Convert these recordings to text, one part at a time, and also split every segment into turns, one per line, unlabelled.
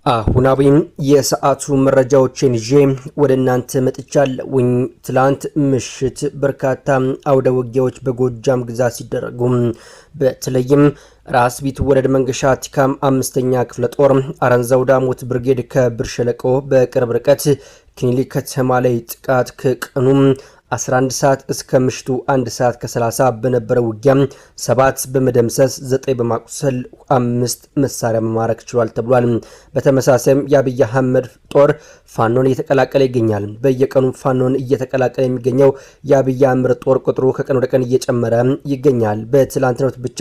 አሁናዊም የሰዓቱ መረጃዎችን ይዤ ወደ እናንተ መጥቻለሁኝ። ትላንት ምሽት በርካታ አውደ ውጊያዎች በጎጃም ግዛት ሲደረጉ፣ በተለይም ራስ ቢትወደድ መንገሻ አቲካም አምስተኛ ክፍለ ጦር አረንዛው ዳሞት ብርጌድ ከብር ሸለቆ በቅርብ ርቀት ኪኒሊ ከተማ ላይ ጥቃት ከቀኑ 11 ሰዓት እስከ ምሽቱ 1 ሰዓት ከ30 በነበረው ውጊያ 7 በመደምሰስ፣ 9 በማቁሰል፣ 5 መሳሪያ መማረክ ችሏል ተብሏል። በተመሳሳይም የአብይ አህመድ ጦር ፋኖን እየተቀላቀለ ይገኛል። በየቀኑ ፋኖን እየተቀላቀለ የሚገኘው የአብይ አህመድ ጦር ቁጥሩ ከቀን ወደ ቀን እየጨመረ ይገኛል። በትላንትናው ዕለት ብቻ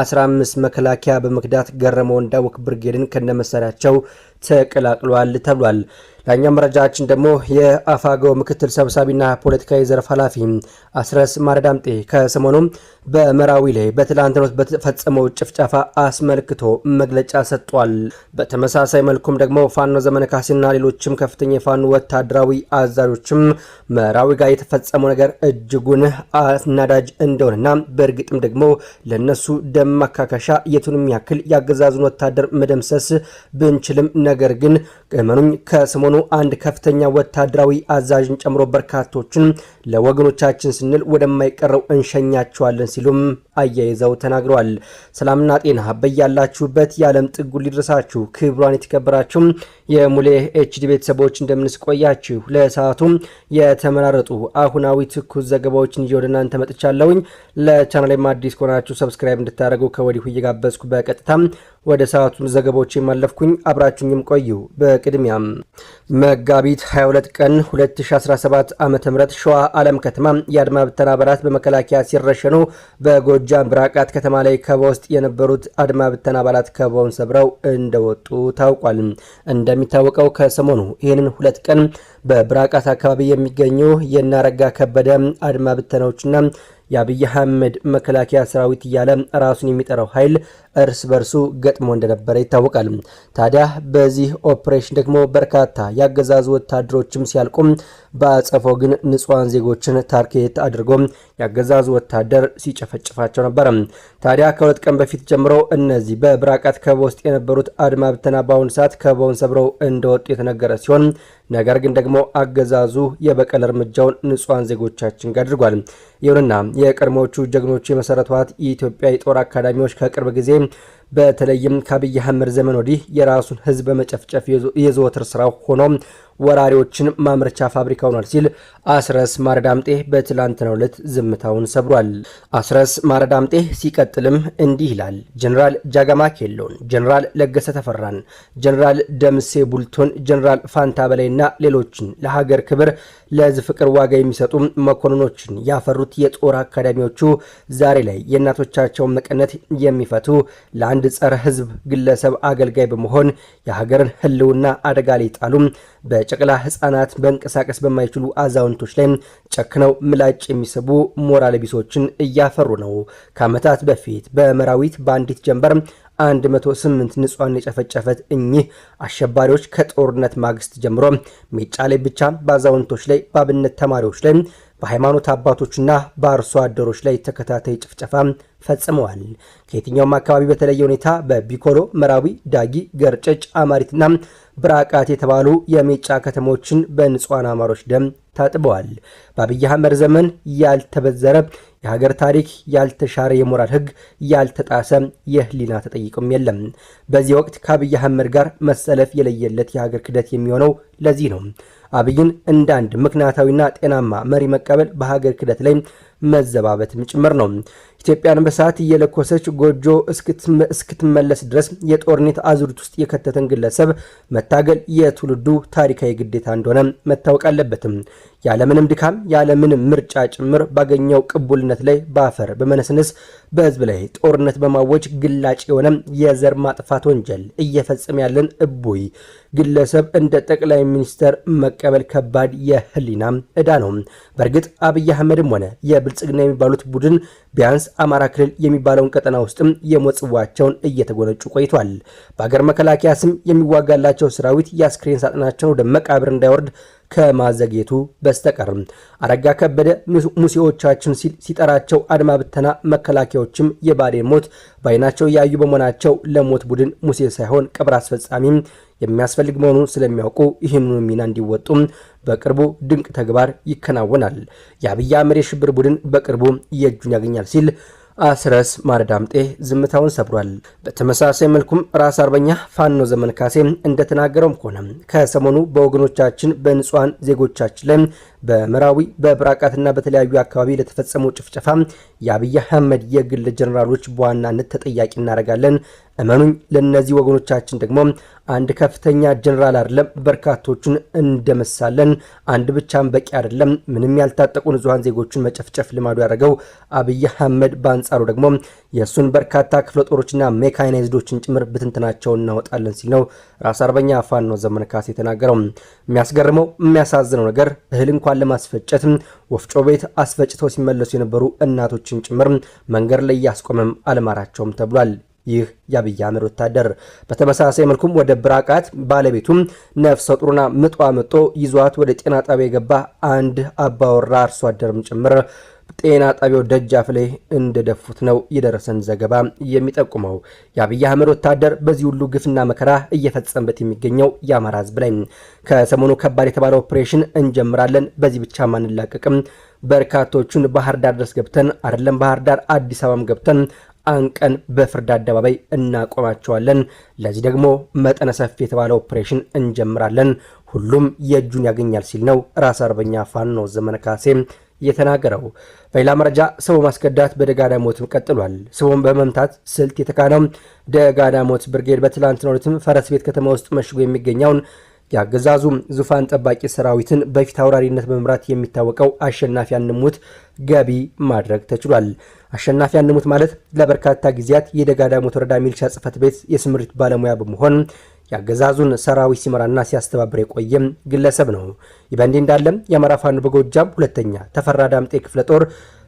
15 መከላከያ በመክዳት ገረመው እንዳወቅ ብርጌድን ከነመሳሪያቸው ተቀላቅሏል ተብሏል። ላኛው መረጃችን ደግሞ የአፋገው ምክትል ሰብሳቢና ፖለቲካዊ ዘርፍ ኃላፊ አስረስ ማረዳምጤ ከሰሞኑም በመራዊ ላይ በትላንትናው ዕለት በተፈጸመው ጭፍጨፋ አስመልክቶ መግለጫ ሰጥቷል። በተመሳሳይ መልኩም ደግሞ ፋኖ ዘመነ ካሴና ሌሎችም ከፍተኛ የፋኖ ወታደራዊ አዛዦችም መራዊ ጋር የተፈጸመው ነገር እጅጉን አናዳጅ እንደሆነና በእርግጥም ደግሞ ለነሱ ደም ማካካሻ የቱንም ያክል ያገዛዙን ወታደር መደምሰስ ብንችልም፣ ነገር ግን እመኑኝ ከሰሞኑ አንድ ከፍተኛ ወታደራዊ አዛዥን ጨምሮ በርካቶችን ለወገኖቻችን ስንል ወደማይቀረው እንሸኛቸዋለን ሲሉም አያይዘው ተናግረዋል። ሰላምና ጤና በያላችሁበት የዓለም ጥጉ ሊድረሳችሁ። ክቡራን የተከበራችሁ የሙሌ HD ቤተሰቦች፣ እንደምን ቆያችሁ? ለሰዓቱ የተመራረጡ አሁናዊ ትኩስ ዘገባዎችን ይዤ ወደ እናንተ መጥቻለሁኝ። ለቻናሌም አዲስ ከሆናችሁ subscribe እንድታደርጉ ከወዲሁ እየጋበዝኩ በቀጥታ ወደ ሰዓቱ ዘገባዎች የማለፍኩኝ፣ አብራችሁኝም ቆዩ። በቅድሚያም መጋቢት 22 ቀን 2017 ዓ ም ሸዋ ዓለም ከተማ የአድማ ብተና አባላት በመከላከያ ሲረሸኑ፣ በጎጃም ብራቃት ከተማ ላይ ከበባ ውስጥ የነበሩት አድማ ብተና አባላት ከበባውን ሰብረው እንደወጡ ታውቋል። እንደሚታወቀው ከሰሞኑ ይህንን 2 ቀን በብራቃት አካባቢ የሚገኙ የናረጋ ከበደ አድማ ብተናዎችና የአብይ አህመድ መከላከያ ሰራዊት እያለ ራሱን የሚጠራው ኃይል እርስ በርሱ ገጥሞ እንደነበረ ይታወቃል። ታዲያ በዚህ ኦፕሬሽን ደግሞ በርካታ የአገዛዙ ወታደሮችም ሲያልቁም፣ በአጸፋው ግን ንጹሐን ዜጎችን target አድርጎ የአገዛዙ ወታደር ሲጨፈጭፋቸው ነበር። ታዲያ ከ2 ቀን በፊት ጀምሮ እነዚህ በብራቃት ከበባ ውስጥ የነበሩት አድማ ብተና በአሁኑ ሰዓት ከበባውን ሰብረው እንደወጡ የተነገረ ሲሆን፣ ነገር ግን ደግሞ አገዛዙ የበቀል እርምጃውን ንጹሐን ዜጎቻችን ጋር አድርጓል። ይሁንና የቀድሞዎቹ ጀግኖቹ የመሰረቷት የኢትዮጵያ የጦር አካዳሚዎች ከቅርብ ጊዜ፣ በተለይም ከአብይ አህመድ ዘመን ወዲህ የራሱን ሕዝብ በመጨፍጨፍ የዘወትር ስራው ሆኖ ወራሪዎችን ማምረቻ ፋብሪካ ሆኗል ሲል አስረስ ማረ ዳምጤ በትላንትናው ዕለት ዝምታውን ሰብሯል። አስረስ ማረ ዳምጤ ሲቀጥልም እንዲህ ይላል። ጀነራል ጃጋማ ኬሎን፣ ጀነራል ለገሰ ተፈራን፣ ጀነራል ደምሴ ቡልቶን፣ ጀነራል ፋንታ በላይና ሌሎችን ለሀገር ክብር፣ ለሕዝብ ፍቅር ዋጋ የሚሰጡ መኮንኖችን ያፈሩት የጦር አካዳሚዎቹ ዛሬ ላይ የእናቶቻቸውን መቀነት የሚፈቱ ለአንድ ጸረ ሕዝብ ግለሰብ አገልጋይ በመሆን የሀገርን ሕልውና አደጋ ላይ ጣሉ። በጨቅላ ህጻናት፣ መንቀሳቀስ በማይችሉ አዛውንቶች ላይ ጨክነው ምላጭ የሚስቡ ሞራል ቢሶችን እያፈሩ ነው። ከዓመታት በፊት በመራዊት በአንዲት ጀንበር 108 ንጹሐን የጨፈጨፈት እኚህ አሸባሪዎች ከጦርነት ማግስት ጀምሮ ሜጫ ላይ ብቻ በአዛውንቶች ላይ፣ በአብነት ተማሪዎች ላይ፣ በሃይማኖት አባቶችና በአርሶ አደሮች ላይ ተከታታይ ጭፍጨፋ ፈጽመዋል። ከየትኛውም አካባቢ በተለየ ሁኔታ በቢኮሎ፣ መራዊ፣ ዳጊ፣ ገርጨጭ፣ አማሪትና ብራቃት የተባሉ የሜጫ ከተሞችን በንጹሐን አማሮች ደም ታጥበዋል። በአብይ አህመድ ዘመን ያልተበዘረ የሀገር ታሪክ፣ ያልተሻረ የሞራል ሕግ፣ ያልተጣሰ የህሊና ተጠይቅም የለም። በዚህ ወቅት ከአብይ አህመድ ጋር መሰለፍ የለየለት የሀገር ክደት የሚሆነው ለዚህ ነው። አብይን እንደ አንድ ምክንያታዊና ጤናማ መሪ መቀበል በሀገር ክደት ላይ መዘባበትም ጭምር ነው። ኢትዮጵያን በሰዓት እየለኮሰች ጎጆ እስክትመለስ ድረስ የጦርነት አዙሪት ውስጥ የከተተን ግለሰብ መታገል የትውልዱ ታሪካዊ ግዴታ እንደሆነ መታወቅ አለበትም። ያለምንም ድካም፣ ያለምንም ምርጫ ጭምር ባገኘው ቅቡልነት ላይ በአፈር በመነስነስ፣ በህዝብ ላይ ጦርነት በማወጅ ግላጭ የሆነ የዘር ማጥፋት ወንጀል እየፈጸመ ያለን እቡይ ግለሰብ እንደ ጠቅላይ ሚኒስተር መቀበል ከባድ የህሊና ዕዳ ነው። በእርግጥ አብይ አህመድም ሆነ የብልጽግና የሚባሉት ቡድን ቢያንስ አማራ ክልል የሚባለውን ቀጠና ውስጥም የሞት ጽዋቸውን እየተጎነጩ ቆይቷል። በሀገር መከላከያ ስም የሚዋጋላቸው ሰራዊት የአስክሬን ሳጥናቸውን ወደ መቃብር እንዳይወርድ ከማዘግየቱ በስተቀር። አረጋ ከበደ ሙሴዎቻችን ሲል ሲጠራቸው አድማ ብተና መከላከያዎችም የብአዴን ሞት በዓይናቸው ያዩ በመሆናቸው ለሞት ቡድን ሙሴ ሳይሆን ቀብር አስፈጻሚም የሚያስፈልግ መሆኑን ስለሚያውቁ ይህንኑ ሚና እንዲወጡም በቅርቡ ድንቅ ተግባር ይከናወናል። የአብይ አህመድ የሽብር ቡድን በቅርቡ የእጁን ያገኛል ሲል አስረስ ማረ ዳምጤ ዝምታውን ሰብሯል። በተመሳሳይ መልኩም ራስ አርበኛ ፋኖ ዘመን ካሴ እንደተናገረውም ከሆነ ከሰሞኑ በወገኖቻችን በንጹሐን ዜጎቻችን ላይ በመራዊ፣ በብራቃትና በተለያዩ አካባቢ ለተፈጸመው ጭፍጨፋ የአብይ አህመድ የግል ጀኔራሎች በዋናነት ተጠያቂ እናደርጋለን። እመኑኝ፣ ለእነዚህ ወገኖቻችን ደግሞ አንድ ከፍተኛ ጀኔራል አይደለም በርካቶቹን እንደመሳለን። አንድ ብቻም በቂ አይደለም። ምንም ያልታጠቁ ንጹሐን ዜጎችን መጨፍጨፍ ልማዱ ያደረገው አብይ አህመድ በአንጻሩ ደግሞ የእሱን በርካታ ክፍለ ጦሮችና ሜካናይዝዶችን ጭምር ብትንትናቸውን እናወጣለን ሲል ነው ራስ አርበኛ ፋኖ ዘመነ ካሴ የተናገረው። የሚያስገርመው የሚያሳዝነው ነገር እህል እንኳን ለማስፈጨት ወፍጮ ቤት አስፈጭተው ሲመለሱ የነበሩ እናቶችን ጭምር መንገድ ላይ እያስቆመም አልማራቸውም ተብሏል። ይህ የአብይ አህመድ ወታደር በተመሳሳይ መልኩም ወደ ብራቃት ባለቤቱም ነፍሰ ጡርና ምጧ ምጦ ይዟት ወደ ጤና ጣቢያ የገባ አንድ አባወራ አርሶ አደርም ጭምር ጤና ጣቢያው ደጃፍ ላይ እንደደፉት ነው የደረሰን ዘገባ የሚጠቁመው። የአብይ አህመድ ወታደር በዚህ ሁሉ ግፍና መከራ እየፈጸመበት የሚገኘው የአማራ ሕዝብ ላይ ከሰሞኑ ከባድ የተባለ ኦፕሬሽን እንጀምራለን፣ በዚህ ብቻ አንላቀቅም፣ በርካቶቹን ባህር ዳር ድረስ ገብተን አይደለም ባህር ዳር አዲስ አበባም ገብተን አንቀን በፍርድ አደባባይ እናቆማቸዋለን። ለዚህ ደግሞ መጠነ ሰፊ የተባለ ኦፕሬሽን እንጀምራለን፣ ሁሉም የእጁን ያገኛል ሲል ነው ራስ አርበኛ ፋኖ ዘመነ ካሴ የተናገረው። በሌላ መረጃ ሰው ማስከዳት በደጋዳሞትም ቀጥሏል። ሰውን በመምታት ስልት የተካነው ደጋዳሞት ብርጌድ በትላንትናው ዕለትም ፈረስ ቤት ከተማ ውስጥ መሽጎ የሚገኘውን የአገዛዙ ዙፋን ጠባቂ ሰራዊትን በፊት አውራሪነት በመምራት የሚታወቀው አሸናፊ አንሙት ገቢ ማድረግ ተችሏል። አሸናፊ አንሙት ማለት ለበርካታ ጊዜያት የደጋዳሞት ወረዳ ሚሊሻ ጽሕፈት ቤት የስምሪት ባለሙያ በመሆን የአገዛዙን ሰራዊት ሲመራና ሲያስተባብር የቆየም ግለሰብ ነው። ይህ በእንዲህ እንዳለም የአማራ ፋኖ በጎጃም ሁለተኛ ተፈራ ዳምጤ ክፍለ ጦር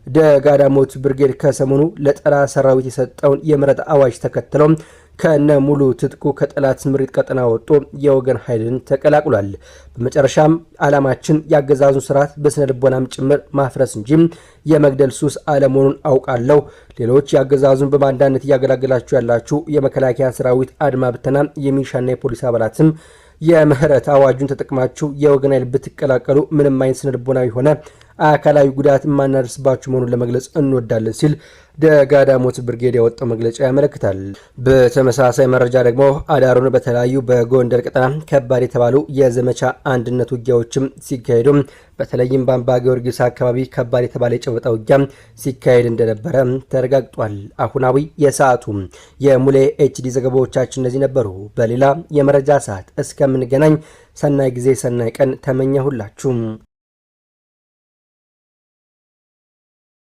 ደጋዳሞት ብርጌድ ከሰሞኑ ለጠላት ሰራዊት የሰጠውን የምህረት አዋጅ ተከትለው ከነ ሙሉ ትጥቁ ከጠላት ስምሪት ቀጠና ወጥቶ የወገን ኃይልን ተቀላቅሏል። በመጨረሻም ዓላማችን የአገዛዙን ስርዓት በስነ ልቦናም ጭምር ማፍረስ እንጂ የመግደል ሱስ አለመሆኑን አውቃለሁ። ሌሎች የአገዛዙን በባንዳነት እያገለገላችሁ ያላችሁ የመከላከያ ሰራዊት፣ አድማ ብተና፣ የሚሊሻና የፖሊስ አባላትም የምህረት አዋጁን ተጠቅማችሁ የወገን ኃይል ብትቀላቀሉ ምንም አይነት ስነ ልቦናዊ ሆነ አካላዊ ጉዳት የማናደርስባችሁ መሆኑን ለመግለጽ እንወዳለን ሲል ደጋዳሞት ብርጌድ ያወጣው መግለጫ ያመለክታል። በተመሳሳይ መረጃ ደግሞ አዳሩን በተለያዩ በጎንደር ቀጠና ከባድ የተባሉ የዘመቻ አንድነት ውጊያዎችም ሲካሄዱ በተለይም በአምባ ጊዮርጊስ አካባቢ ከባድ የተባለ የጨበጣ ውጊያ ሲካሄድ እንደነበረ ተረጋግጧል። አሁናዊ የሰዓቱ የሙሌ HD ዘገባዎቻችን እነዚህ ነበሩ። በሌላ የመረጃ ሰዓት እስከምንገናኝ ሰናይ ጊዜ ሰናይ ቀን ተመኘሁላችሁም።